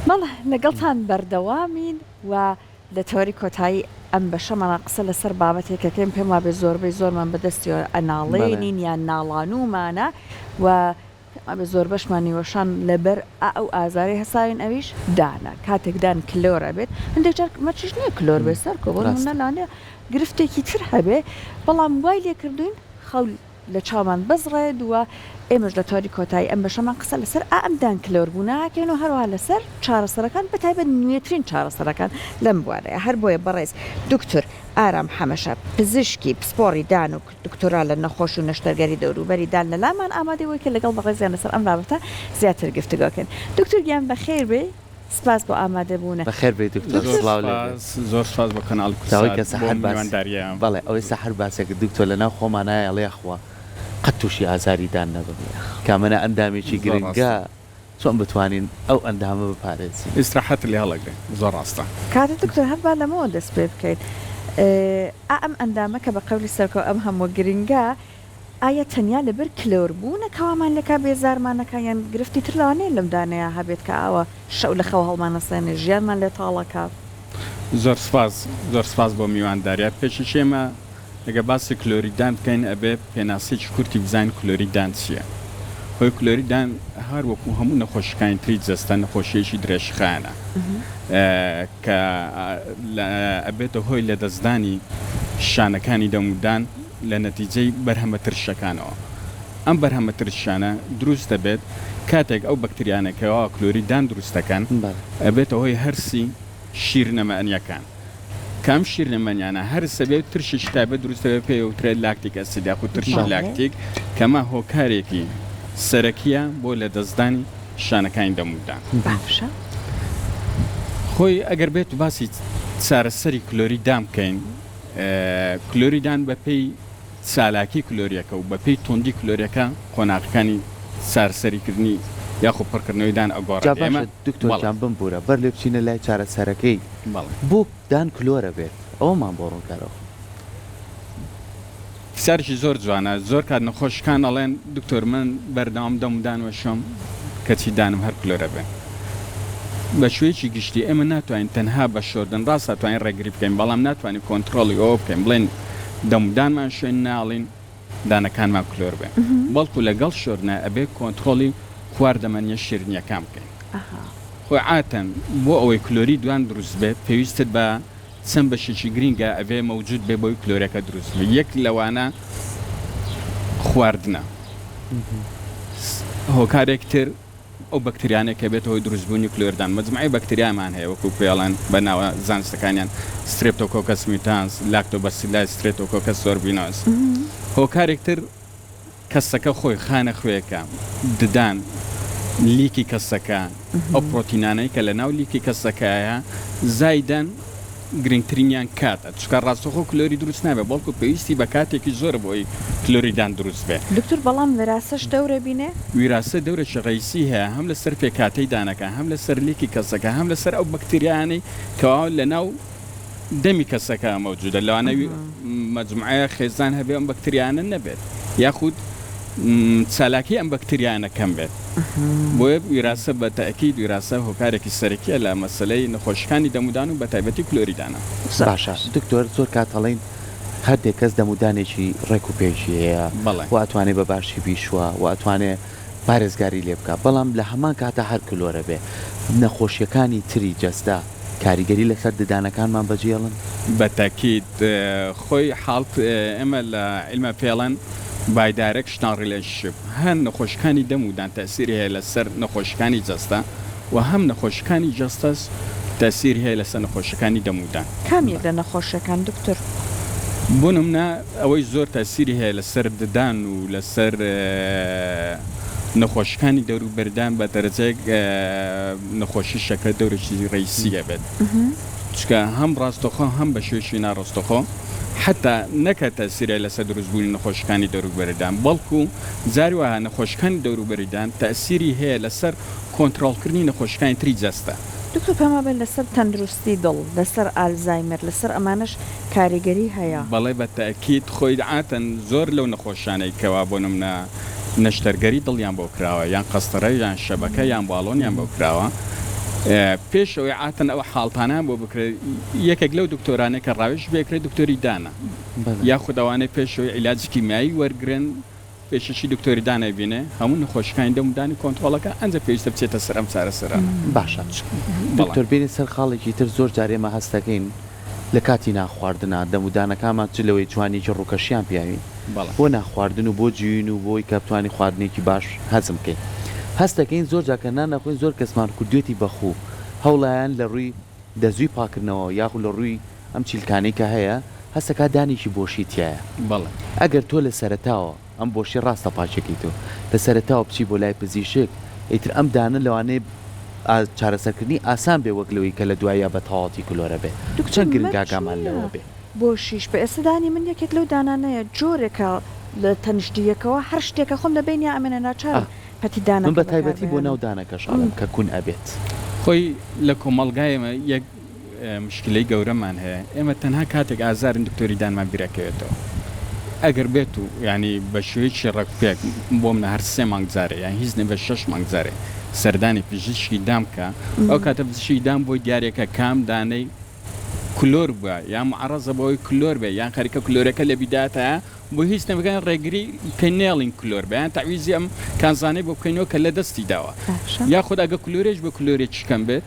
بەڵێ لەگەڵتان بەردەوامین و لە تەوەری کۆتایی ئەم بەشەمانا قسە لەسەر بابەتێک ئەکەین پێم وابێ زۆربەی زۆرمان بەدەستیەوە ئەناڵێنین یان ناڵانوومانە و پێم وابێ زۆربەشمان نیوەشان لەبەر ئە ئەو ئازارەی هەساوین ئەویش دانە کاتێک دان کلۆر ئەبێت هەندێک جار مەرجیش نییە کلۆر بێت سەرکۆ بۆ نموونە لەوانەیە گرفتێکی تر هەبێ بەڵام وای لێکردووین خەو لە چاومان بزڕێت و ئێمەش لە تۆری کۆتایی ئەم بەشەمان قسە لەسەر ئا ئەم دان کلۆر بوونە ئەکەین و هەروەها لەسەر چارەسەرەکان بەتایبەت نوێترین چارەسەرەکان لەم بوارەیا هەر بۆیە بەڕێز دوکتور ئارام حەمەشە پزیشکی پسپۆڕی دان و دکتۆرا لە نەخۆشی و نەشتەرگەری دەوروبەری دان لەلامان ئامادەی بووی کە لەگەڵ بەڕێزیان لەسەر ئەم بابەتە زیاتر گفتوگۆ کەین دکتور گیان بەخێر بێی سپاس بۆ ئامادەبوونت. بەخێر بێی دکتۆر دکتۆر. سڵاو لێ بێت. سپاس زۆر سپاس بۆ کەناڵی داوای کوردسات کە بۆ سەحەر باس میوانداریە. بەڵێ ئەوەی سەحەر باسێ کرد دکتۆر لەناو خۆمانایە ئەڵێ یاخوا قەت توشی ئازاری دان نەبم کە ئەمەنە ئەندامێکی زۆر گرنگە ڕاستە. چۆن بتوانین ئەو ئەندامە بپارێزین؟ ئیسراحەت لێ هەڵەگرێ زۆر ڕاستە. کاکە دکتۆر هەر با لەمەوە دەست پێ بکەین ئا ئەم ئەندامە کە بە قەولی سەرکۆ ئەم هەمووە گرنگە ئایا تەنیا لەبەر کلۆر بوونە کە وامان لێکا بێزارمان ئەکا یان گرفتی تر لەوانەیە لەم دانەیا هەبێت کە ئاوا شەو لە خەو هەڵمانەسێنێ ژیانمان لێ تاڵ ئەکا؟ زۆر سپاس زۆر سپاس بۆ میوانداریت پێشەکی ئێمە ئەگەر باسی کلۆری دان بکەین ئەبێ پێناسەیەکی کورتی بزانین کلۆری دان چییە هۆی کلۆری دان هەر وەکو هەموو نەخۆشیەکانی تری جەستە نەخۆشیەکی درێژخایەنە کە ئەبێتە هۆی لەدەستدانی شانەکانی دەم و دان لە نەتیجەی بەرهەمە ترشەکانەوە. ئەم بەرهەمە ترشانە دروست دەبێت کاتێک ئەو بەکتریانە کەوا کلۆری دان دروست دەکەن ئەبێتە هۆی هەرسی شیرنەمەنیەکان کە ئەم شیرنەمەنیانە هەرس دەبێت ترشێکی تایبەت دروست دەبێت پێی ئەوترێت lactic acid یاخود ترشی لاکتیک کە ئەمە هۆکارێکی سەرەکیە بۆ لەدەستدانی شانەکانی دەم و دان. باشە. خۆی ئەگەر بێت و باسی چارەسەری کلۆری دان بکەین کلۆری دان بە پێی چالاکی کلۆریەکە و بە پێی توندی کلۆریەکە قۆناغەکانی چارەسەریکردنی یاخود پڕکردنەوەی دان جا ئەگۆڕێت ئێمە باشە دکتۆر بەڵێ. گیان بمبورە بەر لێ بچینە لای چارەسەرەکەی بەڵێ. بۆ دان کلۆرە بێت ئەوەمان بۆ ڕوونکەرەوە. پرسیارێکی زۆر جوانە زۆر کات نەخۆشکان ئەڵێن دکتۆر من بەردەوام دەم و دان وەشۆم کەچی دانم هەر کلۆرە بێ بە شوەیەکی گشتی ئێمە ناتوانین تەنها بە شۆردن ڕاستە توانین ڕێگری بکەین بەڵام ناتوانین کۆنترۆڵی ئەوە بکەین بڵێن دەم و دانمان شوێن ناڵین دانەکانمان کلۆر بێ بەڵکو لەگەڵ شۆردنا ئەبێ کۆنترۆڵی خواردەمەنیە شیرنیەکان بکەین خۆی عاتەن بۆ ئەوەی کلۆری دوان دروست بێت پێویستت بە چەند بەشێکی گرینگە ئەبێ مەوجود بێ بۆی کلۆرەکە دروست بێ یەک لەوانە خواردنە هۆکارێک تر ئەو بەکتریانەی کە بێتە هۆی دروستبوونی کلۆردان مەجموعەی بەکتریامان هەیە وەکو پێڵێن بە ناوە زانستەکانیان Streptococcus mutans Lactobacilli Streptococcus pyogenes هۆکارێک تر کەسەکە خۆی خانە خوێکە، ددان، لیکی کەسەکە، ئەو پرۆتینانەی کە لەناو لیکی کەسەکەیە زایدەن، گرنگترینیان کاتە، چونکە ڕاستەوخۆ کلۆری دروست نابێت، بەڵکو پێویستی بە کاتێکی زۆرە بۆ ئەوەی کلۆری دان دروست بێت. دکتۆر بەڵام ویراسەش دەورە بینێ؟ ویراسە دەورێکی ڕەئیسی هەیە هەم لەسەر پێکهاتەی دانەکە، هەم لەسەر لیکی کەسەکە، هەم لەسەر ئەو بەکتریایانەی کەوا لەناو دەمی کەسەکە مەوجودە لەوانە مەجموعەیە خێزان هەبێ ئەم بەکتریانە نەبێت یاخود چالاکی ئەم بەکتریانە کەم بێت بۆیە ویراسە بە تەئکید ویراسە هۆکارێکی سەرەکیە لە مەسەلەی نەخۆشیەکانی دەمودان و بە تایبەتی کلۆری دانە. باشە دکتۆر زۆر کات ئەڵێین هەندێک کەس دەمودانێکی ڕێک و پێکی هەیە و ئەتوانێ بە باشی بیشوا و ئەتوانێ پارێزگاری لێ بکا بەڵام لە هەمان کاتا هەر کلۆرە بێ نەخۆشیەکانی تری جەستە کاریگەری لەسەر ددانەکانمان بەجێڵن؟ بە تاکید خۆی حاڵت ئێمە لە عیلما پێڵێن Bidirectional Relationship هەم نەخۆشیکانی دەم و دان تەئسیری هەیە لەسەر نەخۆشیکانی جەستە و هەم نەخۆشیکانی جەستەس تەئسیری هەیە لەسەر نەخۆشیەکانی دەم و دان. کام یەک لە نەخۆشیەکان دکتۆر؟ بۆ نمونە ئەوەی زۆر تەئسیری هەیە لەسەر ددان و لەسەر نەخۆشیکانی دەوروبەردان بە دەرەجەیەک نەخۆشی شەکرە دەورێکی رەئیسی ئەبێت چونکە هەم ڕاستەخۆ هەم بە شێوەیەکی ناڕاستەخۆ حەتا نەک هەر تەئسیری هەیە لەسەر دروستبوونی نەخۆشیکانی دەوروبەردان بەڵکو جاری وایە نەخۆشیکانی دەوروبەردان تەئسیری هەیە لەسەر کۆنترۆڵکردنی نەخۆشیکانی تری جەستە. دکتۆر پێم وابێت لەسەر تەندروستی دڵ، لەسەر ئالزایمەر، لەسەر ئەمانەش کاریگەری هەیە. بەڵێ بە تەئکید خۆی عاتەن زۆر لەو نەخۆشانەی کەوا بۆ نمونە نەشتەرگەری دڵیان بۆ کراوە یان قەستەرە یان شەبەکە یان باڵۆنیان بۆ کراوە. پێش ئەوەی عاتەن ئەو حاڵتانەیان بۆ بکرێت یەکێک لەو دکتۆرانەی کە ڕاوێژ پێکرێت دکتۆری دانە یاخود ئەوانەی پێش ئەوەی عیلاجی کیمیایی وەرگرن پێشەکی دکتۆری دان ئەیبینێ هەموو نەخۆشیەکانی دەم و دانی کۆنتڕۆڵەکا ئەنجا پێویستە بچێتە سەر ئەم چارەسەرانە. باشە دکتۆر بێینە سەر خاڵێکی تر زۆر جار ئێمە هەست دەکەین لە کاتی نانخواردنا دەم و دانەکانمان چ لەوەی جوانیەکی ڕووکەشیان پیاوین بۆ نانخواردن و بۆ جوین و بۆی کە بتوانین خواردنێکی باش هەزم بکەین هەست دەکەین زۆر جار کە نان نەخۆین زۆر کەسمان کردوێتی بە خوو هەوڵایان لە ڕووی دەزووی پاکردنەوە یاخود لە ڕووی ئەم چیلکانەی کە هەیە هەستەکا دانێکی بۆشی تیایە بەڵێ. ئەگەر تۆ لە سەرەتاوە ئەم بۆشی ڕاستە پاکیەکەی تۆ لە سەرەتاوە بچی بۆ لای پزیشک ئیتر ئەم دانە لەوانەیە چارەسەرکردنی ئاسان بێ وەک لەوەی کە لە دواییا بە تەواوەتی کلۆرە بێ دکتۆر چەند گرنگە مەرج ئاگامان نیە لەوە بێ. بۆشیش بێ ئێستا دانی من یەکێک لەو دانانەیە جۆرێکە لە تەنیشتی یەکەوە هەر شتێکە خۆم لە بەینیا ئەمێنێ ناچارم پەتی من دانەکە بە بەکار تایبەتی بۆ ناو بهێنم. دانەکەش ئەڵێم کە کون ئەبێت. خۆی لە کۆمەڵگای ئێمە یەک مشکلەی گەورەمان هەیە ئێمە تەنها کاتێک ئازارین دکتۆری دانمان بیرەکەوێتەوە ئەگەر بێت و یانی بە شێوەیەکی ڕێک و پێک بۆ منە هەر سێ مانگ جارێ یان هیچ نەبێت شەش مانگ جارێ سەردانی پزیشکی دان بکە ئەو کاتە پزیشکی دان بۆی دیارێکە کام دانەی کلۆر بووە یان معرەزە بەوەی کلۆر بێ یان خەریکە کلۆرەکە لە بیداتایە بۆ هیچ نەبێت ڕێگری بکەین نەیەڵین کلۆر بێ یان تەعویزی ئەم کانزانەی بۆ بکەینەوە کە لە دەستی داوە باشە. یاخود ئەگە کلۆرێش بێ کلۆرێکی کەم بێت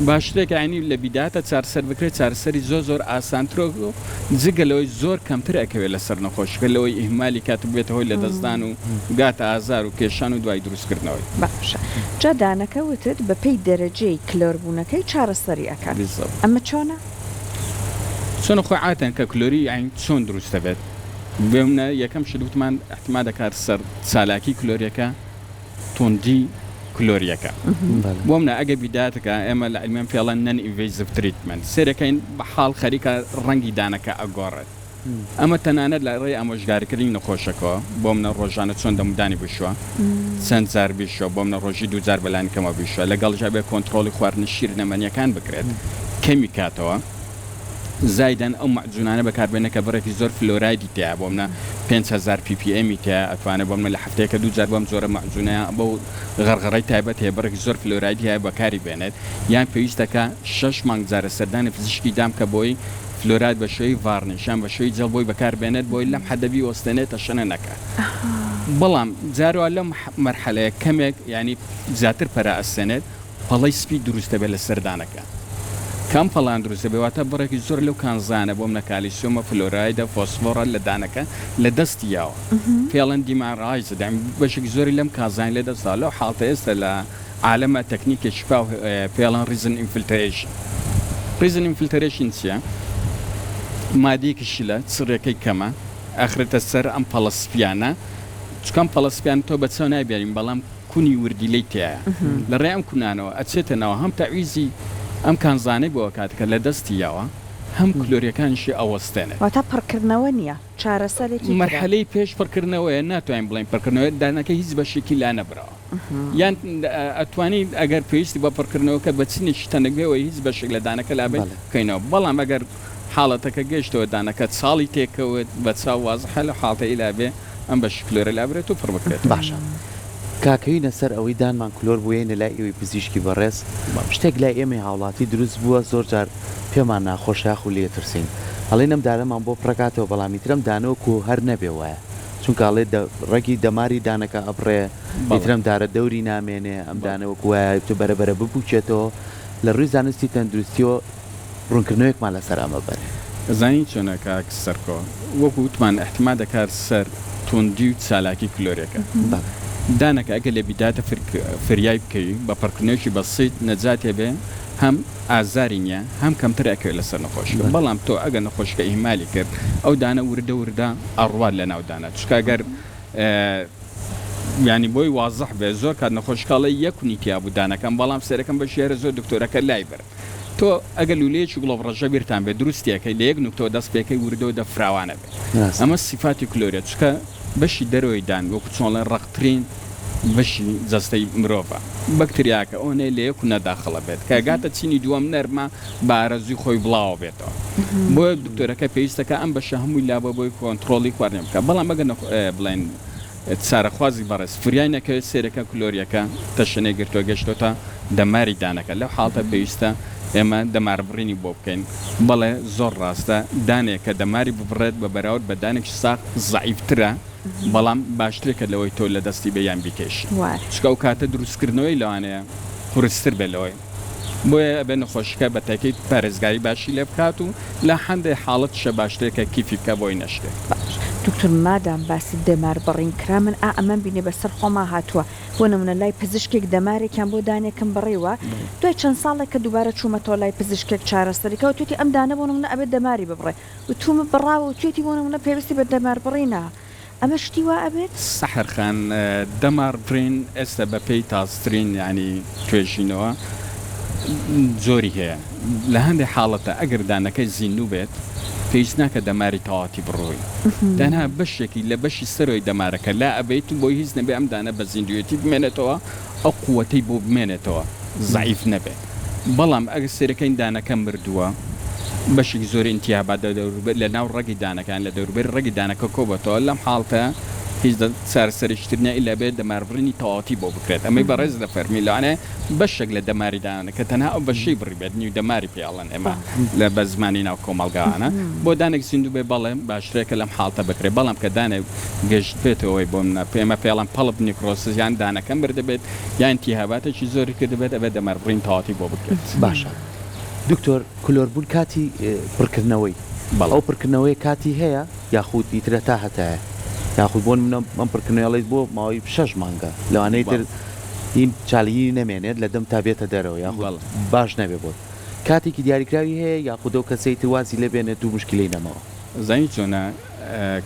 باشترە کە یانی لە بیدایەتا چارەسەر بکرێت چارەسەری زۆر زۆر ئاسانترە و جگە لەوەی زۆر کەمتر ئەکەوێت لەسەر نەخۆشەکە لەوەی ئیهمالی کات و ببێتە هۆی لەدەستدان و بگاتە ئازار و کێشان و دوای دروستکردنەوەی. باشە جا دانەکە وتت بەپێی دەرەجەی کلۆربوونەکەی چارەسەری ئەکات بالضبط. ئەمە چۆنە؟ چۆنە خۆی عادەتەن کە کلۆری یانی چۆن دروست دەبێت بێمنە یەکەم شت وتمان احتمال دەکات سەر چالاکی کلۆریەکە توندی کلۆریەکە بۆمنە ئەگە بیداتەکە ئێمە لە علمیان پێڵەن نەن ئینڤەیزڤ تریتمنت سێرەکەین بە حاڵ خەریکە ڕەنگی دانەکە ئەگۆڕێت ئەمە تەنانەت لە ڕێی ئامۆژگاریکردنی نەخۆشەکەوە، بۆ منە ڕۆژانە چۆن دەمودانی بشوە، چەند جار بیشۆ، بۆ منە ڕۆژی دووجار بەلانی کەمەوە بیشۆ، لەگەڵیشا بێ کۆنتڕۆڵی خواردنی شیرنەمەنییەکان بکرێت، کەمی کاتەوە، زایدەن ئەو مەعجونانە بەکاربێنە کە بڕێکی زۆر فلۆرایدی تیایە، بۆ منە 5000 ppm ی تیایە، ئەتوانێ بۆ منە لە هەفتەیەکە دووجار بەم جۆرە مەعجونە یان بەو غەڕغەڕەی تایبەت هەیە بڕێکی زۆر فلۆرایدی هەیە بەکاری بێنێت، یان پێویستەکە شەش مانگ جارێ سەردانی پزیشکی دان بکە بۆی فلۆراید بە شێوەی ڤارنیش یان بە شێوەی جێڵ بۆی بەکار بێنێت بۆی لەم حەدە بیوەستێنێت تەشەنە نەکات بەڵام جاروا لەم مەرحەلەیە کەمێک یانی زیاتر پەرە ئەستێنێت پەڵەی سپی دروست دەبێت لەسەر دانەکە کە ئەم پەڵان دروست دەبێت واتە بڕێکی زۆر لەو کانزانە بۆ منە کالیسیۆمە فلۆرایدە فۆسفۆڕە لە دانەکە لە دەستی یاوە پێڵەن دیمانرایزد یانی بەشێکی زۆری لەم کانزانەی لە دەستداوە لەو حاڵتە ئێستا لە عالەمە تەکنیکێکی باو هەیە پێڵەن ڕیزن ئینفلترەیشن. ڕیزن ئینفلترەیشن چیە؟ مادەیەکی شلە چڕیەکەی کەمە ئەخرێتە سەر ئەم پەڵە سپیانە چونکە ئەم پەڵە سپیانە تۆ بە چاو نایبینی بەڵام کونی وردیلەی تیایە لە ڕێی ئەم کونانەوە ئەچێتە ناوە هەم تەعویزی ئەم کانزانەی بۆ ئەکات کە لە دەستی یاوە هەم کلۆریەکانیشی ئەوەستێنێت. واتە پڕکردنەوە نیە چارەسەرێکی ترە. مەرحەلەی پێش پڕکردنەوەیە ناتوانین بڵێین پڕکردنەوەیە دانەکە هیچ بەشێکی لانەبراوە. یان ئەتوانی ئەگەر پێویستی بە پڕکردنەوەکە بە چینێکی تەنک بێ و هیچ بەشێک لە دانەکە لابەین بکەینەوە بەڵام ئەگەر حاڵەتەکە گەیشتەوە دانەکە چاڵی تێکەوت بە چاو وازحە لەو حاڵەتە ئیلا بێ ئەم بەشی کلۆرە لابرێت و پڕ بکرێتەوە. باشە کاکەوینە سەر ئەوەی دانمان کلۆر بوو یەینە لای ئێوەی پزیشکی بەڕێز شتێک لای ئێمەی هاوڵاتی دروست بووە زۆر جار پێمان ناخۆشە یاخو لێ ترسین ئەڵێین ئەم دانەمان بۆ پڕەکاتەوە بەڵام ئیتر ئەم دانە وەکو هەر نەبێ وایە چونکە ئەڵێ دە ڕەگی دەماری دانەکە ئەبڕێ ئیتر ئەم دارە دەوری نامێنێ ئەم دانە وەکو وایە ئیتر بەرە بەرە بپوکێتەوە لە ڕووی زانستی تەندروستیەوە ڕوونکردنەوەیەکمان لەسەر ئەمە بەرێ. ئەزانی چۆنە کاک سەرکۆ وەکو وتمان ئیحتیما دەکات سەر توندی و چالاکی کلۆرێکە دانەکە ئەگەر لە بیدایەتە فریای بکەوی بە پڕکردنەوەیەکی بەسیت نەجاتێ بێ هەم ئازاری نیە هەم کەمتر ئەکەوێت لەسەر نەخۆشەکە بەڵام تۆ ئەگەر نەخۆشەکە ئیهمالی کرد ئەو دانە وردە وردە ئەڕوات لەناو دانە چونکە ئەگەر یانی بۆی وازح بێت زۆر کات نەخۆشەکە ئەڵێ یەک کونی تیا بوو دانەکەم بەڵام سەیرەکەم بەشی هەرە زۆر دکتۆرەکە لای برد تۆ ئەگەر لولەیەکی گڵۆپ ڕەژە بیرتان بێت دروستی ئەکەی لە یەک نوکتەوە دەست پێکەی وردە وردە فراوان ئەبێت ئەمە سیفاتی کلۆریە چونکە بەشی دەرەوەی دان وەکو چۆن ئەڵێن ڕەقترین بەشی جەستەی مرۆڤە بەکتریاکە ئەوەنەیە لە یەک و نە داخڵە بێت کە گاتە چینی دووەم نەرمە بە ئارەزووی خۆی بڵاوە بێتەوە بۆیە دکتۆرەکە پێویستەکە ئەم بەشە هەمووی لابە بۆی کۆنتڕۆڵی خواردنی بکە بەڵام ئەگەر بڵێن. چارەخوازی بەڕێز فریای نەکەوێت سەیرەکە کلۆریەکە تەشەنەی گرتووە گەشتۆتە دەماری دانەکە لەو حاڵتە پێویستە ئێمە دەماربڕینی بۆ بکەین بەڵێ زۆر ڕاستە دانێک کە دەماری ببڕێت بە بەراورد بە دانێکی ساغ زەعیفترە بەڵام باشترێکە لەوەی تۆ لە دەستی بێ یان بیکێشی چونکە ئەو کاتە دروستکردنەوەی لەوانەیە قورستر بێت لەوەی بۆیە ئەبێ نەخۆشەکە بە تاکید پارێزگاری باشی لێ بکات و لە هەندێ حاڵەتیشە باشترە کە کیفی بکا بۆی نەشکێت. باش دکتۆر مادام باسی دەمار بڕین کرا من ئا ئەمەم بینی بەسەر خۆما هاتووە بۆ نمونە لای پزیشکێک دەمارێکیان بۆ دانێکم بڕیوە دوای چەند ساڵێک کە دووبارە چوومەتەوە لای پزیشکێک چارەسەری کە وتویەتی ئەم دانە بۆ نمونە ئەبێت دەماری ببڕێ وتومە بڕاوە وتویەتی بۆ نمونە پێویستی بە دەمار بڕینە ئەمە شتی وا ئەبێت؟ سەحەر خان، دەمار بڕین ئێستا بە پێی تازترین یانی توێژینەوە جۆری هەیە لە هەندێ حاڵەتە ئەگەر دانەکەی زیندوو بێت پێویست ناکە دەماری تەواوەتی بڕی تەنها بەشێکی لە بەشی سەرەوەی دەمارەکە لا ئەبەیت و بۆی هیچ نەبێ ئەم دانە بە زیندوویەتی بمێنێتەوە ئەو قوەتەی بۆ بمێنێتەوە زەعیف نەبێت بەڵام ئەگەر سەیرەکەین دانەکە مردووە بەشێکی زۆری ئیلتیهابات لە دەوروبەر لە ناو ڕەگی دانەکە یان لە دەوروبەری ڕەگی دانەکە کۆبۆتەوە لەم حاڵتە هیچ چارەسەرێکی تر نیە ئیلا بێت دەماربڕینی تەواوەتی بۆ بکرێت ئەمەی بەڕێز دەفەرمی لەوانەیە بەشێک لە دەماری دانەکە تەنها ئەو بەشەی بڕیبێت نیو دەماری پێ ئەڵێن ئێمە لە بە زمانی ناو کۆمەڵگاوانە بۆ دانێک زیندوو بێ بەڵێ باشترە کە لەم حاڵتە بکرێت بەڵام کە دانێک گەشتبێتەوەی بۆ منە ئێمە پێ ئەڵێن pulp necrosis یان دانەکە مردبێت یان ئیلتیهاباتێکی زۆری کردبێت ئەبێت دەماربڕین تەواوەتی بۆ بکرێت. باشە دکتۆر کلۆربوون کاتی پڕکردنەوەی بەڵێ. ئەو پڕکردنەوەیە کاتی هەیە یاخود ئیتر هەتا هەتایە یاخود بۆ نمونە ئەم پڕکردنەوەی ئەڵێیت بۆ ماوەی شەش مانگە لەوانەیە ئیتر بەڵێ. هین چالاکی نەمێنێت لە دەم تا بێتە دەرەوە یاخود بەڵێ. باش نەبێ بۆت کاتێکی دیاریکراوی هەیە یاخود ئەو کەسەی تر وازی لێ بێنێت و موشکیلەی نەماوە؟ زانی چۆنە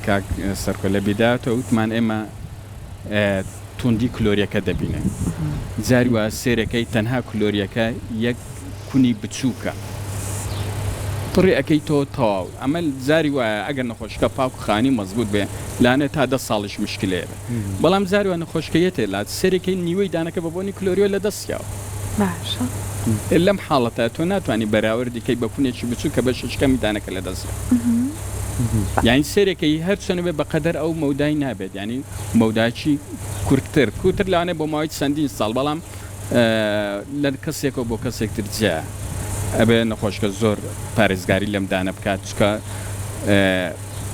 کاک سەرکۆ لە بیدایەتەوە وتمان ئێمە توندی کلۆریەکە دەبینن جاری وا سێرەکەی تەنها کلۆریەکە یەک کونی بچووکە پڕی ئەکەی تۆ تەواو ئەمە جاری وایە ئەگەر نەخۆشەکە پاک و خانی مەزبوط بێ لانێ تا دە ساڵیش مشکلەیە بێ بەڵام جاری وا نەخۆشکە یەتێ لات سەرێکەی نیوەی دانەکە بە بۆنی کلۆریەوە لە دەست یاوە. باشە. لەم حاڵەتە تۆ ناتوانی بەراوردی کەی بە کونێکی بچوک کە بەشێکی کەمی دانەکە لە دەست یاوە. یانی سەیرەکەی هەر چۆنە بێ بەقەدەر ئەو مەودای نابێت یانی مەوداکی کورتتر کورتتر لەوانەیە بۆ ماوەی چەندین ساڵ بەڵام لە کەسێکەوە بۆ کەسێک تر جیایە ئەبێ نەخۆشکە زۆر پارێزگاری لەم دانە بکات چونکە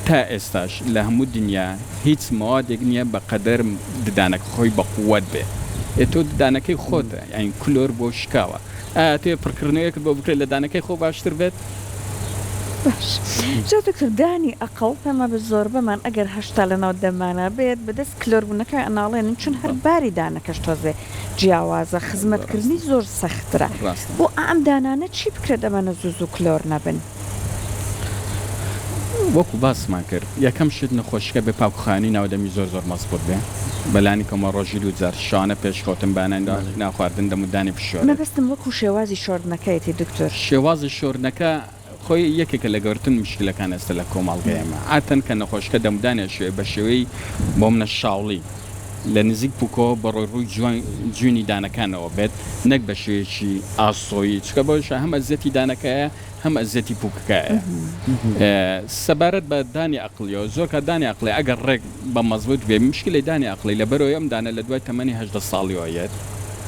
تا ئێستاش لە هەموو دنیا هیچ مەوادێک نییە بە قەدەر ددانەکە خۆی بە قووەت بێ ئێ تۆ ددانەکەی خۆتە یانی کلۆر بۆ شکاوە ئایا ئەتەوێ پڕکردنەوەیەکت بۆ بکرێت لە دانەکەی خۆ باشتر بێت؟ باش جا دکتۆر دانی ئەقڵ پێم وابێ زۆربەمان ئەگەر 80 لەناو دەمانا بێت بەدەست کلۆربوونەکە ئەناڵێنین چون هەر باری دانەکەش تۆزێ جیاوازە خزمەت کردنی زۆر سەختترە بۆ ئەم دانانە چی بکرێت ئەمانە زوو زوو کلۆر نەبن؟ وەکو باسمان کرد یەکەم شت نەخۆشیکە بێ پاکوخاوێنی ناو دەمی زۆر زۆر مەزبوت بێ بەلانی کەمەوە ڕۆژی دوو جار شەوانە پێش خەوتن بانای ناو خواردن دەم و دانی بشۆرێت. مەبەستم وەکو شێوازی شۆردنەکەیەتی دکتۆر. شێوازی شۆردنەکە خۆی یەکێکە لە گەورترین موشکیلەکان ئێستا لە کۆمەڵگەی ئێمە عادەتەن کە نەخۆشەکە دەم و دانی ئەشۆێ بە شێوەی بۆ منە شاوڵی لە نزیک پوکەوە بەڕۆی ڕووی جوینی دانەکانەوە بێت نەک بە شێوەیەکی ئاسۆیی چونکە بەوەشە هەم ئەزیەتی دانەکەیە هەم ئەزیەتی پوکەکەیە سەبارەت بە دانی ئەقڵیەوە زۆر کات دانی ئەقڵی ئەگەر ڕێک بە مەزبوت بێ مشکلەی دانی ئەقڵی لەبەرئەوەی ئەم دانە لە دوای تەمەنی 18 ساڵیەوە یەت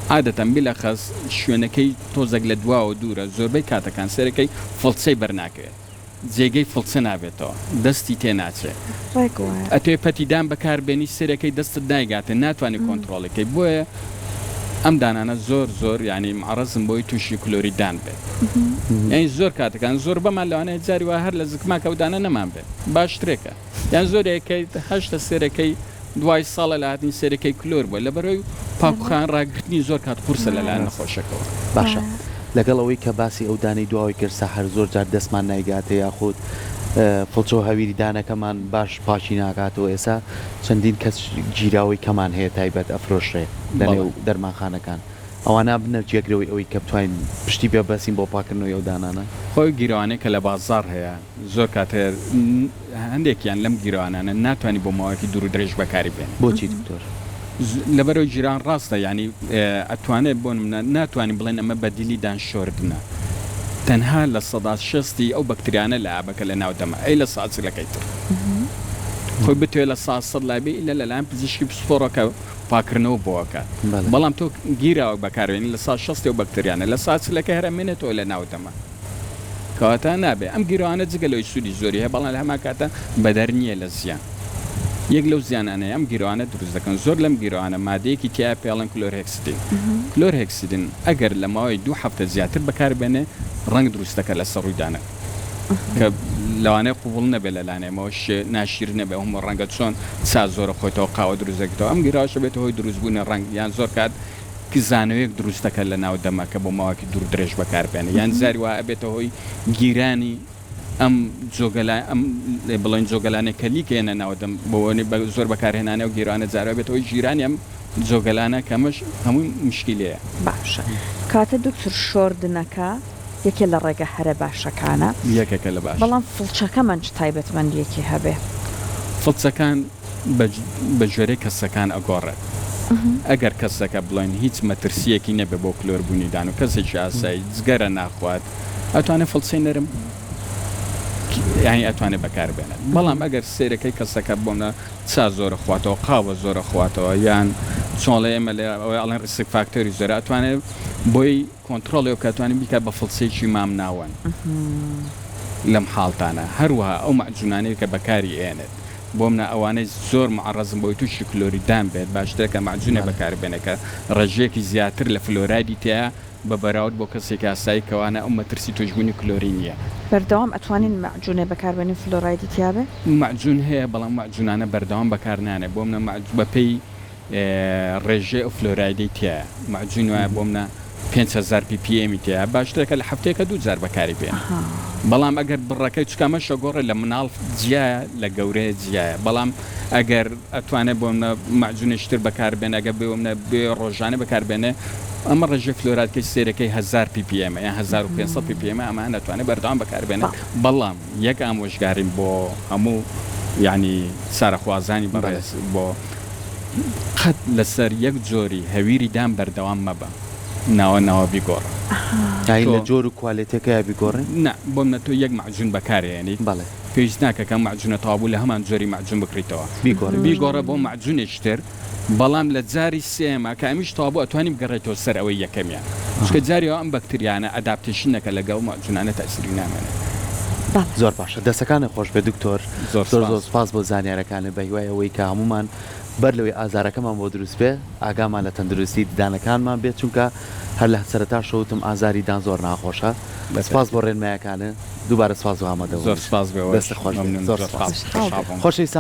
عادەتەن بیلەخەس شوێنەکەی تۆزێک لە دواوە دوورە زۆربەی کاتەکان سەرەکەی فڵچەی بەرناکەوێت جێگەی فڵچە نابێتەوە دەستی تێ ناچێ ڕێک وایە. ئەتەوێ پەتی دان بەکار بێنی سەرەکەی دەستت نایگاتێ ناتوانی کۆنتڕۆڵی کەی بۆیە ئەم دانانە زۆر زۆر یانی معڕەزن بۆی توشی کلۆری دان بێت یانی زۆر کاتەکان زۆربەمان لەوانەیە جاری وا هەر لە زکماک ئەو دانە نەمان بێت باشترێکە یان زۆرێکەی هەشتە سێرەکەی دوای ساڵە لە هاتنی سێرەکەی کلۆر بووە لەبەرەوەی پاکوخان ڕاگرتنی زۆر کات قورسە لەلایەن نەخۆشەکەوە. باشە لەگەڵ ئەوەی کە باسی ئەو دانەی دواوەی کرد سەحەر زۆر جار دەستمان نایگاتێ یاخود فڵچە و هەویری دانەکەمان باش پاکی ناکاتەوە ئێسا چەندین کەس گیراوەی کەمان هەیە تایبەت ئەفرۆشرێ لە نێو دەرمانخانەکان ئەوانە ئەبنە جێگرەوەی ئەوەی کە بتوانین پشتی پێ ببەستین بۆ پاکردنەوەی ئەو دانانە؟ خۆی گیرەوانەی کە لە بازاڕ هەیە زۆر کات هەیە هەندێکیان لەم گیرانانە ناتوانی بۆ ماوەیەکی دوور و درێژ بەکاری بێنی. بۆچی دکتۆر؟ لەبەرئەوەی گیران ڕاستە یانی ئەتوانێت بۆ نمونە ناتوانین بڵێن ئەمە بەدیلی دان شۆردنە تەنها 60% ی ئەو بەکتریانە لە ئابەکە لە ناو دەمە ئەی لە سا چلەکەی تر. خۆی بتەوێت لە سا سەد لای بێ ئیلا لەلایەن پزیشکی پسپۆڕەوە کە پاکردنەوە بۆ ئەکات بەڵام تۆ گیراوەک بەکاربێنی لە سا شەستی ئەو بەکتریانە لە سا چلەکەی هەر ئەمێنێتەوە لە ناو دەما کەواتە نابێ ئەم گیرۆانە جگە لەوەی سوودی زۆری هەیە بەڵام لە هەمان کاتا بەدەر نییە لە زیان یەک لەو زیانانەی ئەم گیرۆانە دروست دەکەن زۆر لەم گیرۆانە مادەیەکی تیایە پێڵێن کلۆرهێکسیدین کلۆرهێکسیدین ئەگەر لە ماوەی دوو هەفتە زیاتر بەکاربێنێ ڕەنگ دروست دەکات لەسەر ڕووی دانەکە کە لەوانەیە قبوڵ نەبێت لە لایەن ئێمەوە شێ ناشیرین نەبێت هەموو ڕەنگە چۆن چا زۆرە خۆیتەوە قاوە دروست دەکەیتەوە ئەم گیراوەش ئەبێتە هۆی دروستبوونی ڕەنگ یان زۆر کات کزانەوەیەک دروست دەکات لە ناو دەمە کە بۆ ماوەیەکی دوور درێژ بەکار بێنێ یان جاری وا ئەبێتە هۆی گیرانی ئەم جۆگەلا ئەم بڵێن جۆگەلانەی کە لیک ئێنە ناو دەم بۆ بە زۆر بەکارهێنانی ئەو گیرانە جارێ ئەبێتە هۆی گیرانی ئەم جۆگەلانە کە ئەمەش هەمووی مشکیلەیە. باشە کاتە دکتور شۆردنەکە یەکێ لە ڕێگە هەرە باشەکانە. یەکێکە لە باش. بەڵام فڵچەکەمان چ تایبەتمەندیەکی هەبێ؟ فڵچەکان بە گوێرەی کەسەکان ئەگۆڕێت ئەگەر کەسەکە بڵێن هیچ مەترسیەکی نەبێ بۆ کلۆربوونی دان و کەسێکی ئاسایی جگەرە ناخوات ئەتوانێ فڵچەی نەرم یانی ئەتوانێ بەکار بێنێت بەڵام ئەگەر سەیرەکەی کەسەکە بۆنە چا زۆرە خواتەوە قاوە زۆرە خواتەوە یان چۆڵێ ئێمە لێ ئەوەی ئەڵێن ریسک فاکتەری زۆرە ئەتوانێ بۆی کۆنترۆڵی ئەو کە توانی بیکات بە فڵچەیەکی مام ناوەند لەم حاڵتانە هەروەها ئەو مەعجونانەی کە بەکاری ئێنێت بۆمنە ئەوانەی زۆر معەڕەزن بۆی توشی کلۆری دان بێت باشترە کە مەعجونێ بەکار بێنێ کە ڕێژەیەکی زیاتر لە فلۆرایدی تیایە بە بەراورد بۆ کەسێکی ئاسایی کەوانە ئەو مەترسی توشبوونی کلۆری نییە. بەردەوام ئەتوانین مەعجونێ بەکار بێنین فلۆرایدی تیابێ؟ مەعجون هەیە بەڵام مەعجونانە بەردەوام بەکار نانێ بۆمنە بەپێی ڕێژەی ئەو فلۆرایدەی تیایە مەعجون وایە بۆمنە 5000 پی پی ئێمی تیایە باشترە کە لە هەفتەیەکە دوو جار بەکاری بێنی بەڵام ئەگەر بڕەکەی چونکە ئەمەش ئەگۆڕێ لە مناڵ جیایە لە گەورەیە جیایە بەڵام ئەگەر ئەتوانێ بۆمنە مەعجونێکی تر بەکار بێنێ ئەگەر بۆمنە بێ ڕۆژانە بەکار بێنێ ئەمە ڕێژەی فلۆرایدکەی سەیرەکەی 1000 پی پی ئێمە یان 1500 پی پی ئێمە ئەمانە ئەتوانێ بەردەوام بەکار بێنێ بەڵام یەک ئامۆژگاریم بۆ هەموو یانی چارەخوازانی بەڕێز بۆ قەت لەسەر یەک جۆری هەویری دان بەردەوام مەبە ناوە ناوە بیگۆڕە. یانی لە جۆر و کوالێتیەکەیا بیگۆڕین؟ نا بۆمنە تۆ یەک مەعجون بەکار ئەیەنیت بەڵێ. پێویست ناکە کە ئەم مەعجونە تەواو بوو لە هەمان جۆری مەعجون بکڕیتەوە بیگۆڕی بیگۆڕە بۆ مەعجونێکی تر بەڵام لە جاری سێیەما کە ئەمیش تەواو بوو ئەتوانی بگەڕێیتەوە سەر ئەوەی یەکەمیان چونکە جاری وا ئەم بەکتریانە adaptation نەکە لەگەڵ مەعجونانە تەئسیری نامێنێت. بەڵێ. زۆر باشە دەستەکانت خۆش بێت دکتۆر زۆر زۆر زۆر سوپاس. سوپاس بۆ زانیارەکانت بە هیوای ئەوەی کە هەموومان بەر لەوەی ئازارەکەمان بۆ دروست بێ ئاگامان لە تەندروستی ددانەکانمان بێت چونکە هەر لە سەرەتاشەوە وتم ئازاری دان زۆر ناخۆشە سوپاس بۆ ڕێنمایەکانت دووبارە سوپاس بۆ زۆر ئامادەبوونت سوپاس بۆ ئێوەش دەستت خۆش بێت مەمنون زۆر زۆر سوپاس سوپاس خۆشحاڵ بووم. خۆشەویستان.